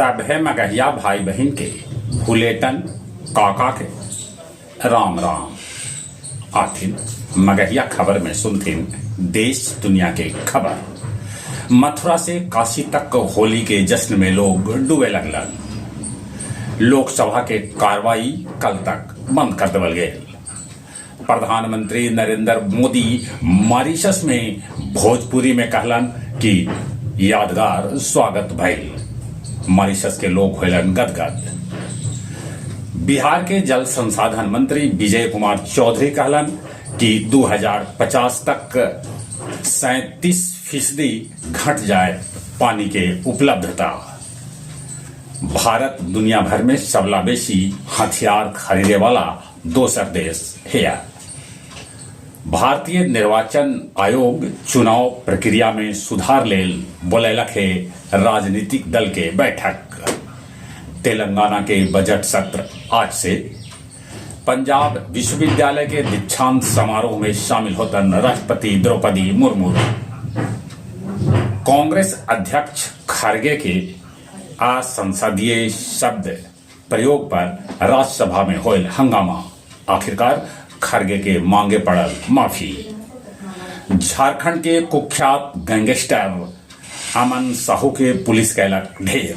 सभे मगहिया भाई बहिन के हुलेटन काका के राम राम। आथिन मगहिया खबर में सुनथिन देश दुनिया के खबर। मथुरा से काशी तक होली के जश्न में लोग डूबे लगलन। लोकसभा के कार्रवाई कल तक बंद कर देवल गेल। प्रधानमंत्री नरेंद्र मोदी मॉरीशस में भोजपुरी में कहलन कि यादगार स्वागत भइल। मॉरीशस के लोग होलन गदगद। बिहार के जल संसाधन मंत्री विजय कुमार चौधरी कहलन कि 2050 तक 37% घट जाए पानी के उपलब्धता। भारत दुनिया भर में सबला बेसी हथियार खरीदे वाला दोसर देश है। भारतीय निर्वाचन आयोग चुनाव प्रक्रिया में सुधार लेल बोलैलक है राजनीतिक दल के बैठक। तेलंगाना के बजट सत्र आज से। पंजाब विश्वविद्यालय के दीक्षांत समारोह में शामिल होतन राष्ट्रपति द्रौपदी मुर्मू। कांग्रेस अध्यक्ष खड़गे के असंसदीय शब्द प्रयोग पर राज्यसभा में होल हंगामा। आखिरकार खड़गे के मांगे पड़ल माफी। झारखंड के कुख्यात गैंगस्टर अमन साहू के पुलिस कैलक ढेर।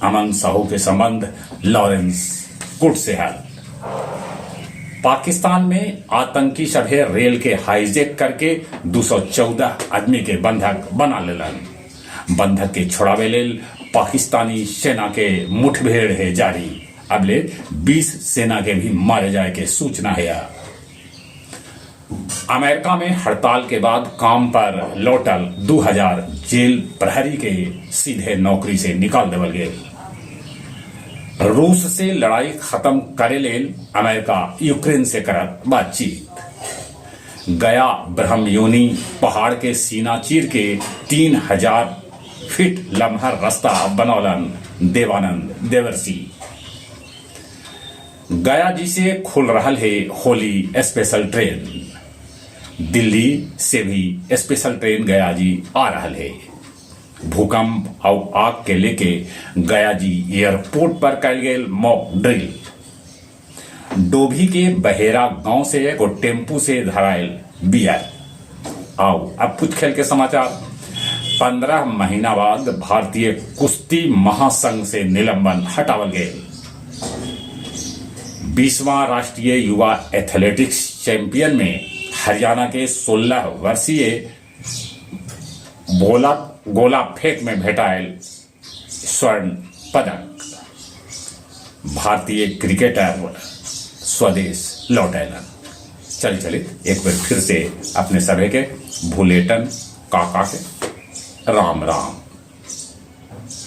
अमन साहू के संबंध लॉरेंस गुट से है। पाकिस्तान में आतंकी सभे रेल के हाईजेक करके 214 आदमी के बंधक बना लेलन। बंधक के छोड़ावे लेल पाकिस्तानी सेना के मुठभेड़ है जारी। अबले 20 सेना के भी मारे जाए के सूचना है। अमेरिका में हड़ताल के बाद काम पर लौटल 2000 जेल प्रहरी के सीधे नौकरी से निकाल देवल गेल। रूस से लड़ाई खत्म करे लेल अमेरिका यूक्रेन से करत बातचीत। गया ब्रह्मयोनी पहाड़ के सीना चीर के 3000 फीट लम्हर रास्ता बनौलन देवानंद देवर्षि। गया जी से खुल रहल है होली स्पेशल ट्रेन। दिल्ली से भी स्पेशल ट्रेन गया जी आ रहल है। भूकंप और आग के लेके गया जी एयरपोर्ट पर कल गेल मॉक ड्रिल। डोभी के बहेरा गांव से एगो टेम्पू से धरायल बियर। आओ अब कुछ खेल के समाचार। 15 महीना बाद भारतीय कुश्ती महासंघ से निलंबन हटावल गए। 20वां राष्ट्रीय युवा एथलेटिक्स चैंपियन में हरियाणा के 16 वर्षीय बोला गोला फेंक में भेटायल स्वर्ण पदक। भारतीय क्रिकेटर स्वदेश लौट आयलन। चल चलित एक बार फिर से अपने सभे के भूलेटन काका के राम राम।